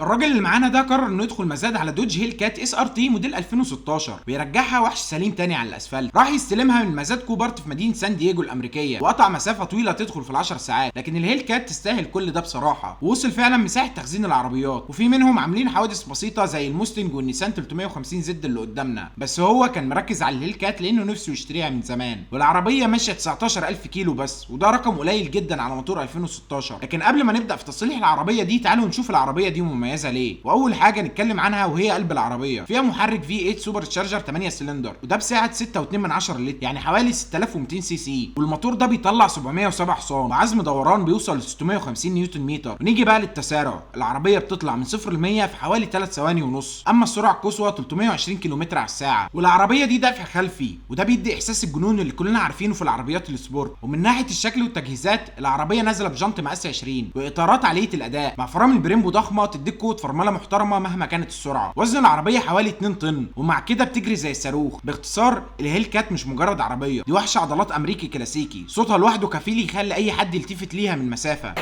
الراجل اللي معانا ده قرر انه يدخل مزاد على Dodge Hellcat SRT موديل 2016 ويرجعها وحش سليم تاني على الاسفلت. راح يستلمها من مزاد Copart في مدينة سان دييجو الامريكية، وقطع مسافة طويلة تدخل في ال10 ساعات، لكن ال Hellcat تستاهل كل ده بصراحة. ووصل فعلا مساحة تخزين العربيات، وفي منهم عاملين حوادث بسيطة زي ال Mustang والنيسان 350 Z اللي قدامنا، بس هو كان مركز على ال Hellcat لانه نفسه يشتريها من زمان. والعربية ماشية 19000 كيلو بس، وده رقم قليل جدا على موتور 2016. لكن قبل ما نبدا في تصليح العربية دي تعالوا نشوف العربية دي مميزة ليه. واول حاجة نتكلم عنها وهي قلب العربية، فيها محرك V8 supercharger 8 سلندر، وده بسعة 6.2 لتر، يعني حوالي 6200 سي سي، والموتور ده بيطلع 707 حصان وعزم دوران بيوصل ل 650 نيوتن متر. ونيجي بقى للتسارع، العربية بتطلع من 0 ل 100 في حوالي 3 ثواني ونص، اما السرعة القصوى 320 كيلومتر على الساعة. والعربية دي دفع خلفي، وده بيدي احساس الجنون اللي كلنا عارفينه في العربيات ال sport. ومن ناحية الشكل والتجهيزات، العربية نازله بجنط مقاس 20 واطارات عالية الاداء مع فرامل Brembo ضخمة تديك قوة فرمله محترمه مهما كانت السرعة. وزن العربية حوالي 2 طن، ومع كده بتجري زي الصاروخ. باختصار ال Hellcat مش مجرد عربية، دي وحش عضلات امريكي كلاسيكي، صوتها لوحده كفيل يخلي اي حد يلتفت ليها من مسافة.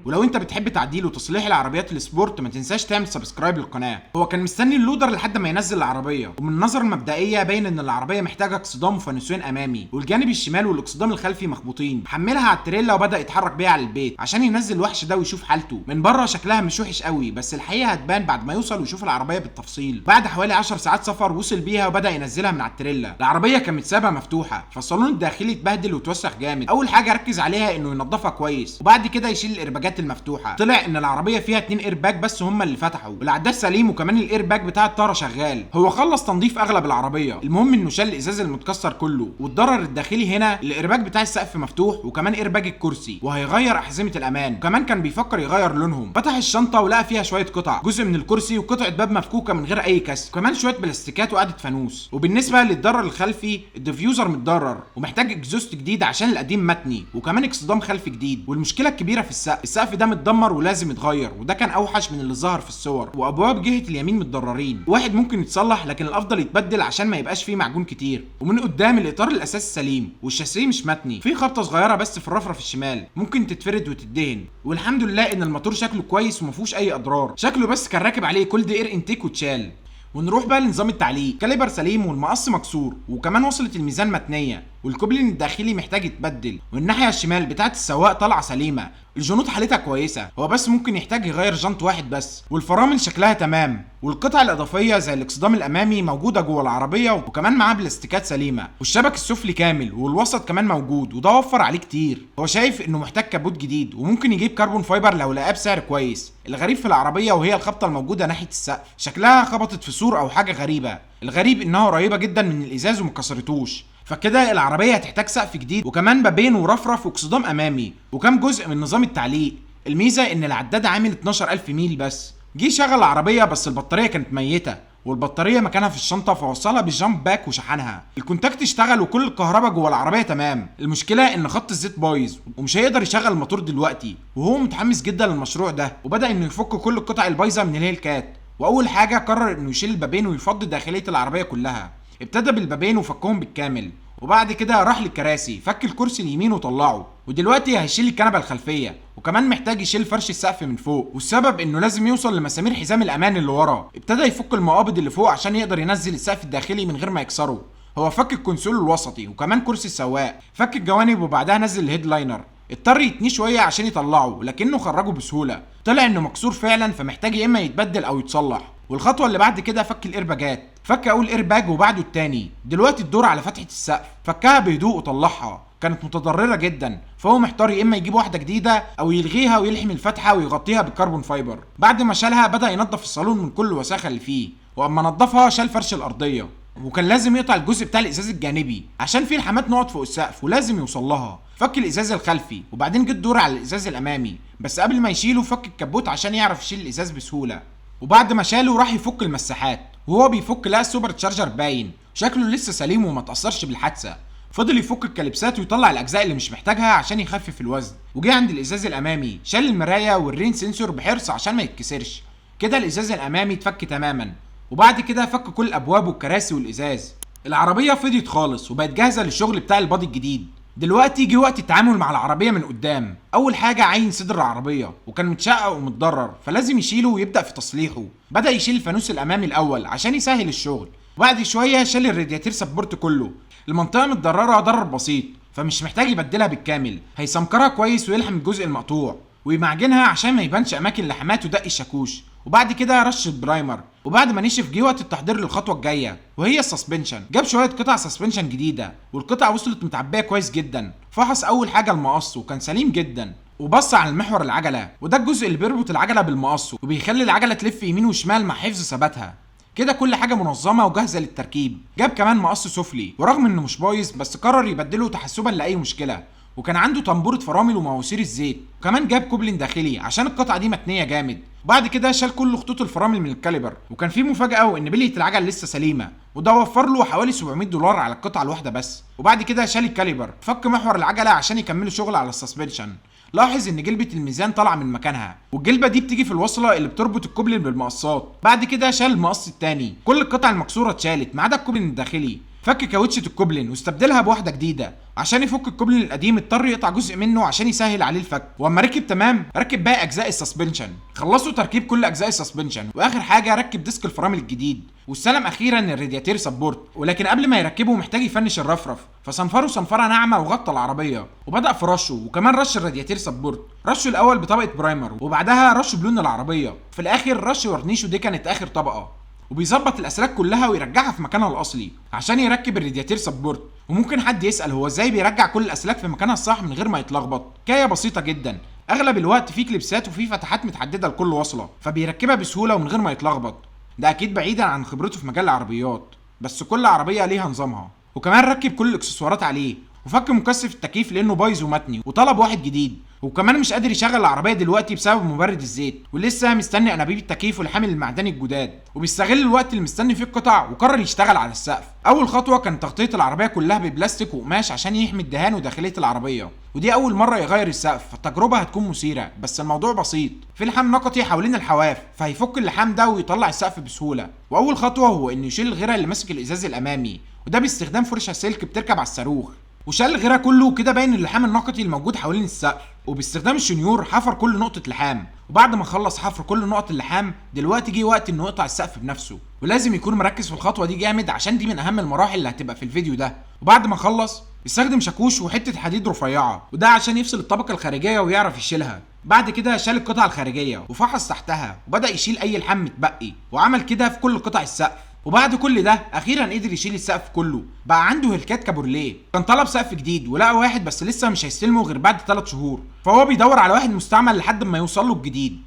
ولو انت بتحب تعديل وتصليح العربيات ال sport ما تنساش تعمل subscribe للقناة. هو كان مستني اللودر لحد ما ينزل العربية، ومن النظرة المبدئية باين ان العربية محتاجه اكسدام وفانوسين امامي، والجانب الشمال والاكسدام الخلفي مخبوطين. حملها على التريلا وبدا يتحرك بيها على البيت عشان ينزل الوحش ده ويشوف حالته. من بره شكلها مش وحش قوي، بس الحقيقة هتبان بعد ما يوصل ويشوف العربية بالتفصيل. بعد حوالي 10 ساعات سفر وصل بيها وبدا ينزلها من على التريلا. العربية كانت متسابه مفتوحة، فالصالون الداخلي اتبهدل وتوسخ جامد. اول حاجة ركز عليها انه ينظفها كويس، وبعد كده يشيل الارباجات المفتوحة. طلع ان العربية فيها 2 ايرباج بس هم اللي فتحوا، والعداد سليم، وكمان الايرباج بتاع الطاره شغال. هو خلص تنظيف اغلب العربية، المهم انه شال الازاز المتكسر كله. والضرر الداخلي هنا الايرباج بتاع السقف مفتوح، وكمان ايرباج الكرسي، وهيغير احزمة الامان، وكمان كان بيفكر يغير لونهم. فتح الشنطة ولقى فيها شوية قطع، جزء من الكرسي وقطعه باب مفكوكه من غير اي كسر، وكمان شوية بلاستيكات وقعده فانوس. وبالنسبة للضرر الخلفي، ال diffuser متضرر ومحتاج exhaust جديد عشان القديم متني، وكمان اكسدام خلفي جديد. والمشكلة الكبيرة في السقف، السقف ده متدمر ولازم يتغير، وده كان اوحش من اللي ظهر في الصور. وابواب جهة اليمين متضررين، واحد ممكن يتصلح لكن الافضل يتبدل عشان ما يبقاش فيه معجون كتير. ومن قدام الاطار الاساسي سليم، والشاسيه مش متني، في خبطه صغيرة بس في الرفرف الشمال ممكن تتفرد وتدهن. والحمد لله ان الموتور شكله كويس وما فيهوش اي اضرار، شكله بس كان راكب عليه cold air intake واتشال. ونروح بقى لنظام التعليق، caliper سليم والمقص مكسور، وكمان وصلت الميزان متنيه، وال coupling الداخلي محتاج يتبدل، والناحية الشمال بتاعه السواق طالعه سليمة، الجنوط حالتها كويسة، هو بس ممكن يحتاج يغير جنط واحد بس، والفرامل شكلها تمام، والقطع الاضافية زي الاكسدام الامامي موجودة جوه العربية، وكمان معاه بلاستيكات سليمة، والشبك السفلي كامل، والوسط كمان موجود، وده وفر عليه كتير. هو شايف انه محتاج كبوت جديد، وممكن يجيب carbon fiber لو لقاه بسعر كويس. الغريب في العربية وهي الخبطه الموجودة ناحية السقف، شكلها خبطت في سور او حاجة غريبة. الغريب انها قريبه جدا من الازاز ومكسرتوش، فكده العربية هتحتاج سقف جديد، وكمان بابين ورفرف واكسدام امامي، وكام جزء من نظام التعليق. الميزة ان العداد عامل 12000 ميل بس. جه شغل العربية بس البطارية كانت ميته، والبطاريه مكانها في الشنطة، فوصلها بال jump pack وشحنها. ال contact اشتغل وكل الكهرباء جوه العربية تمام. المشكلة ان خط الزيت بايظ ومش هيقدر يشغل الموتور دلوقتي، وهو متحمس جدا للمشروع ده، وبدا انه يفك كل القطع البايظه من ال Hellcat. واول حاجة قرر انه يشيل البابين ويفضي داخلية العربية كلها. ابتدى بالبابين وفكهم بالكامل، وبعد كده راح للكراسي، فك الكرسي اليمين وطلعه، ودلوقتي هيشيل الكنبة الخلفية، وكمان محتاج يشيل فرش السقف من فوق، والسبب انه لازم يوصل لمسامير حزام الامان اللي ورا. ابتدى يفك المقابض اللي فوق عشان يقدر ينزل السقف الداخلي من غير ما يكسره. هو فك ال console الوسطي وكمان كرسي السواق، فك الجوانب وبعدها نزل ال headliner. اضطر يتنيه شوية عشان يطلعه، لكنه خرجه بسهولة. طلع انه مكسور فعلا، فمحتاج يا اما يتبدل او يتصلح. والخطوة اللي بعد كده فك الايرباجات، فك اول ايرباج وبعده التاني. دلوقتي الدور على فتحه السقف، فكها بهدوء وطلعها، كانت متضرره جدا، فهو محتار يا اما يجيب واحدة جديدة او يلغيها ويلحم الفتحة ويغطيها بال carbon fiber. بعد ما شالها بدا ينظف الصالون من كل الوساخه اللي فيه، واما نظفها شال فرش الارضية، وكان لازم يقطع الجزء بتاع الازاز الجانبي عشان فيه لحامات نقط فوق السقف ولازم يوصل لها. فك الازاز الخلفي وبعدين جه الدور على الازاز الامامي، بس قبل ما يشيله فك الكبوت عشان يعرف يشيل الازاز بسهولة. وبعد ما شاله راح يفك المساحات، وهو بيفك لقى ال supercharger باين شكله لسه سليم وما تأثرش بالحادثه. فضل يفك الكليبسات ويطلع الاجزاء اللي مش محتاجها عشان يخفف الوزن. وجه عند الازاز الامامي شال المراية وال rain sensor بحرص عشان ما يتكسرش. كده الازاز الامامي اتفك تماما، وبعد كده فك كل الابواب والكراسي والازاز. العربية فضيت خالص وبقت جاهزة للشغل بتاع ال body الجديد. دلوقتي جه وقت التعامل مع العربية من قدام. اول حاجة عين صدر العربية، وكان متشقق ومتضرر فلازم يشيله ويبدا في تصليحه. بدا يشيل الفانوس الامامي الاول عشان يسهل الشغل، وبعد شوية شال ال radiator support كله. المنطقة متضرره ضرر بسيط فمش محتاج يبدلها بالكامل، هيسمكرها كويس ويلحم الجزء المقطوع ويمعجنها عشان ما يبانش اماكن لحمات ودق الشاكوش. وبعد كده رش ال primer، وبعد ما نشف جه وقت التحضير للخطوة الجاية وهي ال suspension. جاب شوية قطع suspension جديدة والقطع وصلت متعبيه كويس جدا. فحص اول حاجة المقص وكان سليم جدا، وبص على المحور العجلة، وده الجزء اللي بيربط العجلة بالمقص وبيخلي العجلة تلف يمين وشمال مع حفظ ثباتها. كده كل حاجة منظمة وجاهزة للتركيب. جاب كمان مقص سفلي، ورغم انه مش بايظ بس قرر يبدله تحسبا لاي مشكلة. وكان عنده طنبوره فرامل ومواسير الزيت، وكمان جاب كوبلين داخلي عشان القطعة دي متنيه جامد. بعد كده شال كل خطوط الفرامل من ال caliper، وكان في مفاجاة وان بليه العجل لسه سليمة، وده وفر له حوالي $700 على القطعة الواحدة بس. وبعد كده شال ال caliper، فك محور العجلة عشان يكملوا شغل على ال suspension. لاحظ ان جلبه الميزان طالعه من مكانها، والجلبه دي بتيجي في الوصلة اللي بتربط الكوبلين بالمقصات. بعد كده شال المقص الثاني، كل القطع المكسورة اتشالت ما عدا الكوبلين الداخلي. فك كاوتشه الكوبلين واستبدلها بواحدة جديدة. عشان يفك الكوبلين القديم اضطر يقطع جزء منه عشان يسهل عليه الفك. واما ركب تمام ركب باقي اجزاء ال suspension. خلصوا تركيب كل اجزاء ال suspension، واخر حاجة ركب disc الفرامل الجديد، واستلم اخيرا ال radiator support. ولكن قبل ما يركبه محتاج يفنش الرفرف، فصنفره صنفره ناعمة وغطى العربية وبدا في رشه، وكمان رش ال radiator support. رشه الاول بطبقه primer، وبعدها رشه بلون العربية، في الاخر رش ورنيش، ودي كانت اخر طبقه. وبيظبط الاسلاك كلها ويرجعها في مكانها الاصلي عشان يركب ال radiator support. وممكن حد يسال هو ازاي بيرجع كل الاسلاك في مكانها الصح من غير ما يتلخبط؟ حكاية بسيطة جدا، اغلب الوقت في كليبسات وفي فتحات متحدده لكل وصله، فبيركبها بسهولة ومن غير ما يتلخبط. ده اكيد بعيدا عن خبرته في مجال العربيات، بس كل عربية ليها نظامها. وكمان ركب كل الاكسسوارات عليه، وفك مكثف التكييف لانه بايظ ومتني، وطلب واحد جديد. وكمان مش قادر يشغل العربية دلوقتي بسبب مبرد الزيت، ولسه مستني انابيب التكييف والحامل المعدني الجداد. وبيستغل الوقت اللي مستني فيه القطع وقرر يشتغل على السقف. اول خطوة كان تغطيه العربية كلها ببلاستيك وقماش عشان يحمي الدهان وداخليه العربية، ودي اول مرة يغير السقف فالتجربه هتكون مثيرة. بس الموضوع بسيط، في لحام نقطي حوالين الحواف، فهيفك اللحام ده ويطلع السقف بسهولة. واول خطوة هو انه يشيل الغيرة اللي ماسك الازاز الامامي، وده باستخدام فرشه سلك بتركب على الصاروخ. وشال الغيرة كله وكده باين اللحام النقطي الموجود حوالين السقف. وباستخدام الشنيور حفر كل نقطة لحام، وبعد ما خلص حفر كل نقط اللحام دلوقتي جه وقت انه يقطع السقف بنفسه، ولازم يكون مركز في الخطوة دي جامد عشان دي من اهم المراحل اللي هتبقى في الفيديو ده. وبعد ما خلص استخدم شاكوش وحتة حديد رفيعة، وده عشان يفصل الطبقة الخارجية ويعرف يشيلها. بعد كده شال القطعة الخارجية وفحص تحتها وبدا يشيل اي لحام متبقي، وعمل كده في كل قطع السقف. وبعد كل ده اخيرا قدر يشيل السقف كله، بقى عنده هيلكات كابورليه. كان طلب سقف جديد ولقى واحد بس لسه مش هيستلمه غير بعد 3 شهور، فهو بيدور على واحد مستعمل لحد ما يوصل له الجديد.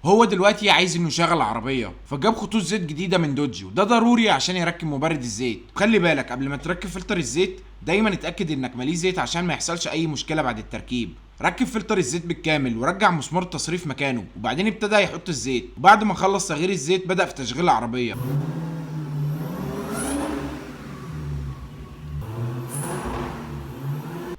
هو دلوقتي عايز انه يشغل العربية، فجاب خطوط زيت جديدة من دوج، وده ضروري عشان يركب مبرد الزيت. خلي بالك قبل ما تركب فلتر الزيت دايما اتاكد انك مليه زيت عشان ما يحصلش اي مشكلة بعد التركيب. ركب فلتر الزيت بالكامل ورجع مسمار التصريف مكانه، وبعدين ابتدى يحط الزيت. وبعد ما خلص تغيير الزيت بدا في تشغيل العربية.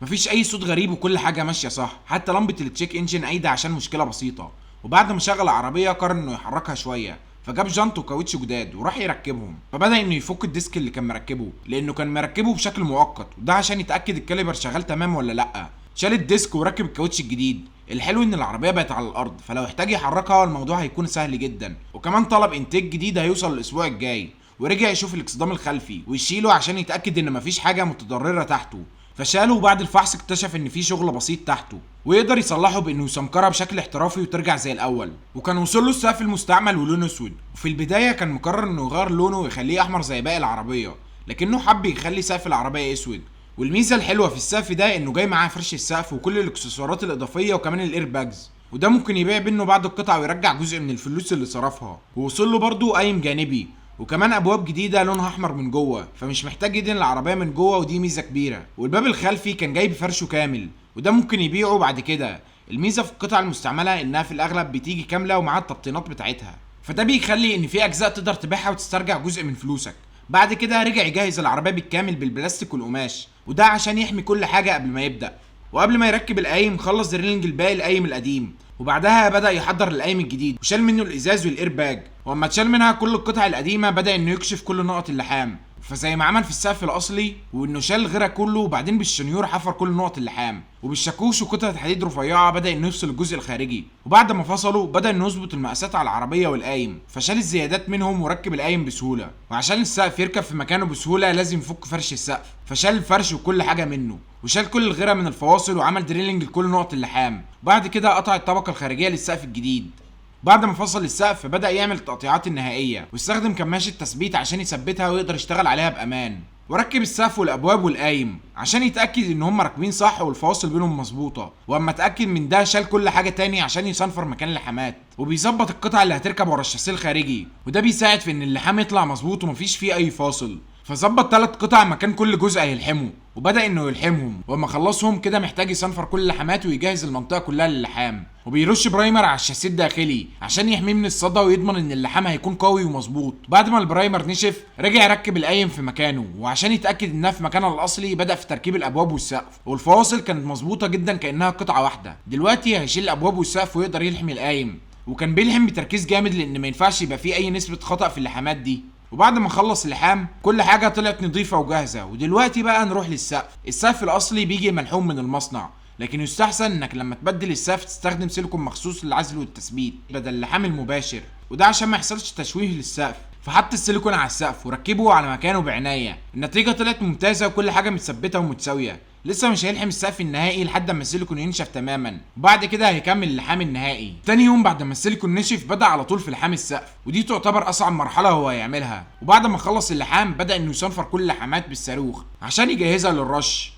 مفيش اي صوت غريب وكل حاجة ماشية صح، حتى لمبة ال check engine قايدة عشان مشكلة بسيطة. وبعد ما شغل العربية قرر انه يحركها شوية، فجاب جنط وكاوتش جداد وراح يركبهم. فبدا انه يفك ال disc اللي كان مركبة، لانه كان مركبة بشكل مؤقت، وده عشان يتاكد ال caliper شغال تمام ولا لا. شال ال disc وركب الكاوتش الجديد. الحلو ان العربية بقت على الارض، فلو احتاج يحركها الموضوع هيكون سهل جدا. وكمان طلب intake جديد هيوصل الاسبوع الجاي. ورجع يشوف الاكسدام الخلفي ويشيله عشان يتاكد ان مفيش حاجة متضرره تحته، فشاله. وبعد الفحص اكتشف ان في شغل بسيط تحته ويقدر يصلحه بانه يسمكرها بشكل احترافي وترجع زي الاول. وكان وصل له السقف المستعمل ولونه اسود، وفي البداية كان مقرر انه يغير لونه ويخليه احمر زي باقي العربية، لكنه حب يخلي سقف العربية اسود. والميزة الحلوة في السقف ده انه جاي معاه فرش السقف وكل الاكسسوارات الاضافية وكمان ال air bags، وده ممكن يبيع منه بعض القطع ويرجع جزء من الفلوس اللي صرفها. ووصل له برده قايم جانبي وكمان ابواب جديدة لونها احمر من جوه، فمش محتاج يدهن العربية من جوه، ودي ميزة كبيرة. والباب الخلفي كان جاي بفرشه كامل، وده ممكن يبيعه بعد كده. الميزة في القطع المستعملة انها في الاغلب بتيجي كاملة ومعاها التبطينات بتاعتها، فده بيخلي ان في اجزاء تقدر تبيعها وتسترجع جزء من فلوسك. بعد كده رجع يجهز العربية بالكامل بالبلاستيك والقماش، وده عشان يحمي كل حاجة قبل ما يبدا. وقبل ما يركب القايم خلص drilling الباقي القايم القديم، وبعدها بدا يحضر القايم الجديد وشال منه الازاز والايرباج. واما اتشال منها كل القطع القديمة بدا انه يكشف كل نقط اللحام، فزي ما عمل في السقف الاصلي وانه شال الغيرة كله، وبعدين بالشنيور حفر كل نقط اللحام، وبالشاكوش وقطعه حديد رفيعة بدا انه يفصل الجزء الخارجي. وبعد ما فصله بدا انه يظبط المقاسات على العربية والقايم، فشال الزيادات منهم وركب القايم بسهولة. وعشان السقف يركب في مكانه بسهولة لازم يفك فرش السقف، فشال الفرش وكل حاجة منه، وشال كل الغيرة من الفواصل وعمل drilling لكل نقط اللحام. بعد كده قطع الطبقة الخارجية للسقف الجديد. بعد ما فصل السقف بدأ يعمل التقطيعات النهائية، واستخدم كماشة تثبيت عشان يثبتها ويقدر يشتغل عليها بأمان. وركب السقف والابواب والقايم عشان يتأكد ان هم راكبين صح والفواصل بينهم مظبوطة. واما اتأكد من ده شال كل حاجة تاني عشان يصنفر مكان اللحامات، وبيظبط القطع اللي هتركب ورا الشاسيه الخارجي، وده بيساعد في ان اللحام يطلع مظبوط ومفيش فيه اي فاصل. فظبط 3 قطع مكان كل جزء هيلحمه، وبدأ انه يلحمهم. واما خلصهم كده محتاج يصنفر كل اللحامات ويجهز المنطقة كلها للحام. وبيرش primer على الشاسيه الداخلي عشان يحميه من الصدى ويضمن ان اللحام هيكون قوي ومظبوط. بعد ما ال primer نشف رجع ركب القايم في مكانه، وعشان يتاكد انها في مكانها الاصلي بدأ في تركيب الابواب والسقف، والفواصل كانت مظبوطة جدا كانها قطعه واحدة. دلوقتي هيشيل الابواب والسقف ويقدر يلحم القايم، وكان بيلحم بتركيز جامد لان ما ينفعش يبقى فيه اي نسبه خطأ في اللحامات دي. وبعد ما خلص اللحام كل حاجة طلعت نظيفة وجاهزة. ودلوقتي بقى نروح للسقف. السقف الاصلي بيجي ملحوم من المصنع، لكن يستحسن انك لما تبدل السقف تستخدم سيليكون مخصوص للعزل والتثبيت بدل اللحام المباشر، وده عشان ما يحصلش تشويه للسقف. فحط السيليكون على السقف وركبه على مكانه بعناية. النتيجة طلعت ممتازة وكل حاجة متثبته ومتساويه. لسه مش هيلحم السقف النهائي لحد ما السيليكون ينشف تماما، وبعد كده هيكمل اللحام النهائي. تاني يوم بعد ما السيليكون نشف بدأ على طول في لحام السقف، ودي تعتبر اصعب مرحلة هو هيعملها. وبعد ما خلص اللحام بدأ انه يصنفر كل اللحامات بالصاروخ عشان يجهزها للرش.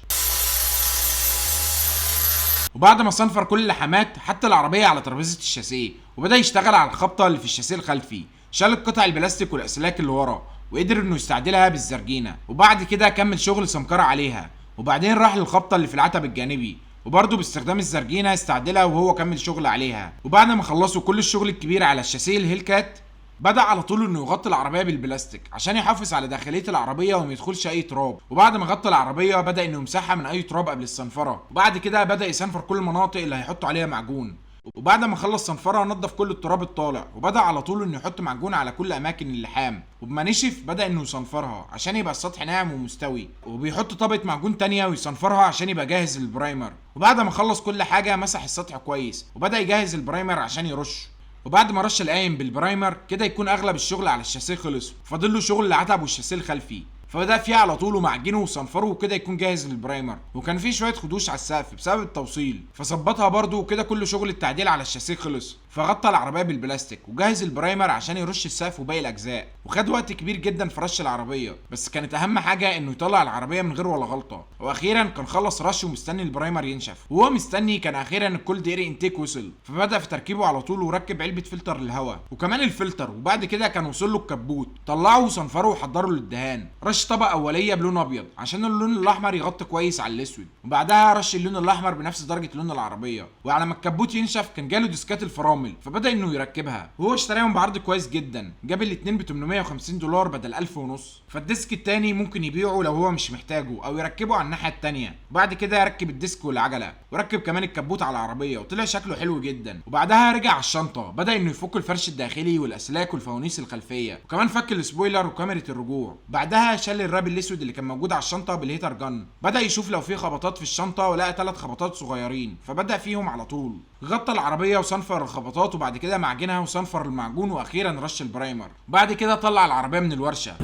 وبعد ما صنفر كل اللحامات حط العربية على ترابيزة الشاسيه، وبدأ يشتغل على الخبطه اللي في الشاسيه الخلفي. شال القطع البلاستيك والاسلاك اللي ورا وقدر انه يستعدلها بالزرجينه، وبعد كده كمل شغل سمكرة عليها. وبعدين راح للخبطه اللي في العتب الجانبي، وبرضه باستخدام الزرجينه استعدلها وهو كمل شغل عليها. وبعد ما خلصوا كل الشغل الكبير على الشاسيه الهيلكات بدأ على طول انه يغطي العربية بالبلاستيك عشان يحافظ على داخلية العربية وما يدخلش اي تراب. وبعد ما غطى العربية بدأ انه يمسحها من اي تراب قبل الصنفره، وبعد كده بدأ يصنفر كل المناطق اللي هيحطوا عليها معجون. وبعد ما خلص صنفره نظف كل التراب الطالع، وبدأ على طول انه يحط معجون على كل اماكن اللحام. وبما نشف بدأ انه يصنفرها عشان يبقى السطح ناعم ومستوي، وبيحط طبقه معجون تانية ويصنفرها عشان يبقى جاهز لل primer. وبعد ما خلص كل حاجة مسح السطح كويس وبدأ يجهز ال primer عشان يرش. وبعد ما رش القايم بال primer كده يكون اغلب الشغل على الشاسيه خلص، فاضل له شغل العتب والشاسيه الخلفي، فبدأ فيه على طول ومعجنه وصنفره وكده يكون جاهز لل primer. وكان فيه شوية خدوش على السقف بسبب التوصيل فظبطها برده، وكده كل شغل التعديل على الشاسيه خلص. فغطى العربية بالبلاستيك وجهز ال primer عشان يرش السقف وباقي الاجزاء. وخد وقت كبير جدا في رش العربية، بس كانت اهم حاجة انه يطلع العربية من غير ولا غلطه. واخيرا كان خلص رش ومستني ال primer ينشف، وهو مستني كان اخيرا ال cold air intake وصل، فبدا في تركيبه على طول وركب علبة فلتر للهواء وكمان الفلتر. وبعد كده كان وصل له الكبوت، طلعه وصنفره وحضره للدهان. رش طبقه اوليه بلون ابيض عشان اللون الاحمر يغطي كويس على الاسود، وبعدها رش اللون الاحمر بنفس درجه لون العربية. وعلى ما الكبوت ينشف كان جاله ديسكات الفرامل، فبدا انه يركبها، وهو اشتراهم بعرض كويس جدا، جاب الاثنين ب $850 بدل 1500. فال disc الثاني ممكن يبيعه لو هو مش محتاجه او يركبه على الناحية الثانية. وبعد كده ركب ال disc والعجلة وركب كمان الكبوت على العربية، وطلع شكله حلو جدا. وبعدها رجع على الشنطة، بدا انه يفك الفرش الداخلي والاسلاك والفوانيس الخلفية، وكمان فك ال spoiler وكاميرا الرجوع. بعدها شال ال wrap الاسود اللي كان موجود على الشنطة بال heater gun، بدا يشوف لو في خبطات في الشنطة ولقى 3 خبطات صغيرين فبدا فيهم على طول. غطى العربية وصنفر الخبطات، وبعد كده معجنها وصنفر المعجون، واخيرا رش ال primer. بعد كده طلع العربية من الورشة.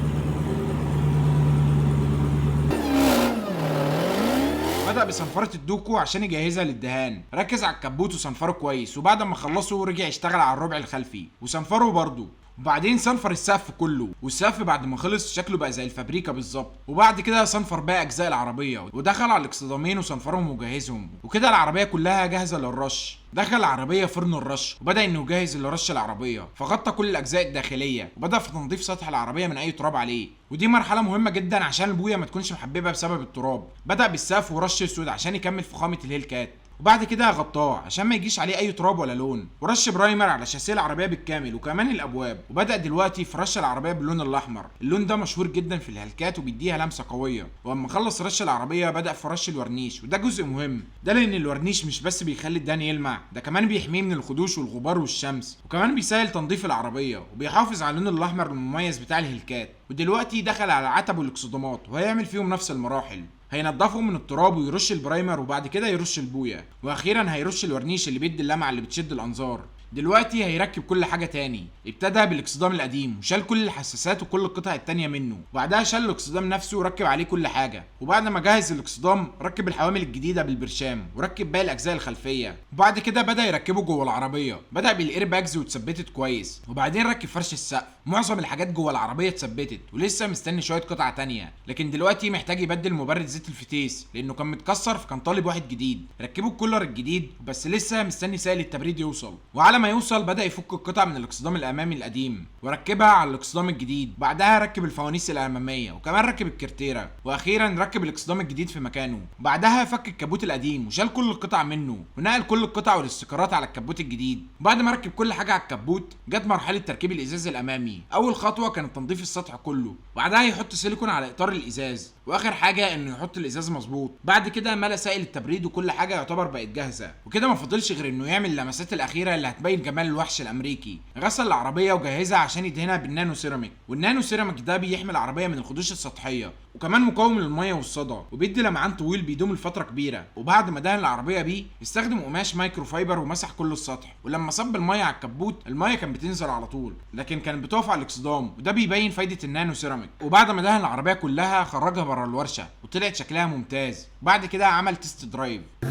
بدأ بصنفرة الدوكو عشان يجهزها للدهان، ركز على الكبوت وصنفره كويس. وبعد ما خلصه رجع يشتغل على الربع الخلفي وصنفره برضه، وبعدين صنفر السقف كله. والسقف بعد ما خلص شكله بقى زي الفابريكا بالظبط. وبعد كده صنفر باقي اجزاء العربية، ودخل على الاكسدامين وصنفرهم وجهزهم، وكده العربية كلها جاهزة للرش. دخل العربية فرن الرش وبدا انه يجهز لرش العربية، فغطى كل الاجزاء الداخلية وبدا في تنظيف سطح العربية من اي تراب عليه، ودي مرحلة مهمة جدا عشان البويه ما تكونش محببة بسبب التراب. بدا بالسقف ورش اسود عشان يكمل فخامة الهيلكات. وبعد كده غطاه عشان ما يجيش عليه اي تراب ولا لون، ورش primer على شاسيه العربية بالكامل وكمان الابواب. وبدا دلوقتي في رش العربية باللون الاحمر، اللون ده مشهور جدا في الهلكات وبيديها لمسه قوية. واما خلص رش العربية بدا في رش الورنيش، وده جزء مهم ده لان الورنيش مش بس بيخلي الدهان يلمع، ده كمان بيحميه من الخدوش والغبار والشمس، وكمان بيسهل تنظيف العربية وبيحافظ على اللون الاحمر المميز بتاع الهلكات. ودلوقتي دخل على العتب والاكسدامات وهيعمل فيهم نفس المراحل، هينضفهم من التراب ويرش ال primer وبعد كده يرش البويه، واخيرا هيرش الورنيش اللي بيدي اللمعة اللي بتشد الانظار. دلوقتي هيركب كل حاجة تاني. ابتدى بالاكسدام القديم وشال كل الحساسات وكل القطع التانية منه، وبعدها شال الاكسدام نفسه وركب عليه كل حاجة. وبعد ما جهز الاكسدام ركب الحوامل الجديدة بالبرشام وركب باقي الاجزاء الخلفية، وبعد كده بدا يركبه جوه العربية. بدا بال air bags واتثبتت كويس، وبعدين ركب فرش السقف. معظم الحاجات جوه العربية اتثبتت ولسه مستني شوية قطع تانية، لكن دلوقتي محتاج يبدل مبرد زيت الفتيس لانه كان متكسر فكان طالب واحد جديد. ركبوا الكولر الجديد بس لسه مستني سائل التبريد يوصل، وعلى ما يوصل بدا يفك القطع من الاكسدام الامامي القديم وركبها على الاكسدام الجديد. بعدها ركب الفوانيس الامامية وكمان ركب الكرتيره، واخيرا ركب الاكسدام الجديد في مكانه. بعدها فك الكبوت القديم وشال كل القطع منه ونقل كل القطع والاستيكرات على الكبوت الجديد. بعد ما ركب كل حاجة على الكبوت جت مرحلة تركيب الازاز الامامي. اول خطوة كانت تنظيف السطح كله، وبعدها يحط سيليكون على اطار الازاز، واخر حاجة انه يحط الازاز مظبوط. بعد كده ملى سائل التبريد وكل حاجة يعتبر بقت جاهزة، وكده ما فاضلش غير انه يعمل اللمسات الاخيرة اللي هتبين جمال الوحش الامريكي. غسل العربية وجهزها عشان يدهنها بال nano ceramic، وال nano ceramic ده بيحمي العربية من الخدوش السطحية، وكمان مقاوم للمية والصدى، وبيدي لمعان طويل بيدوم لفترة كبيرة. وبعد ما دهن العربية بيه استخدم قماش مايكرو فايبر ومسح كل السطح، ولما صب المية على الكبوت المية كانت بتنزل على طول، لكن كانت بتقف على الاكسدام، وده بيبين فايده ال nano ceramic. وبعد ما دهن العربية كلها خرجها بره الورشة وطلعت شكلها ممتاز. بعد كده عمل test drive،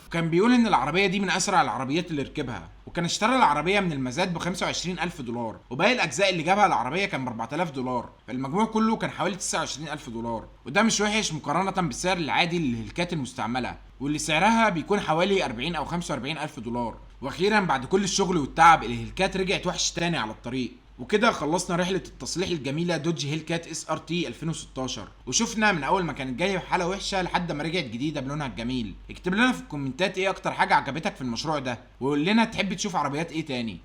وكان بيقول ان العربية دي من اسرع العربيات اللي ركبها، وكان اشترى العربية من المزاد ب 25000 دولار، وباقي الاجزاء اللي جابها العربية كان ب 4000 دولار، فالمجموع كله كان حوالي 29000 دولار، وده مش وحش مقارنة بالسعر العادي للهلكات المستعملة واللي سعرها بيكون حوالي 40 او 45000 دولار. واخيرا بعد كل الشغل والتعب الهلكات رجعت وحش تاني على الطريق. وكده خلصنا رحلة التصليح الجميلة دوج هيلكات SRT 2016، وشفنا من اول ما كانت جاية بحالة وحشة لحد ما رجعت جديدة بلونها الجميل. اكتب لنا في الكومنتات ايه اكتر حاجة عجبتك في المشروع ده، وقول لنا تحب تشوف عربيات ايه تاني.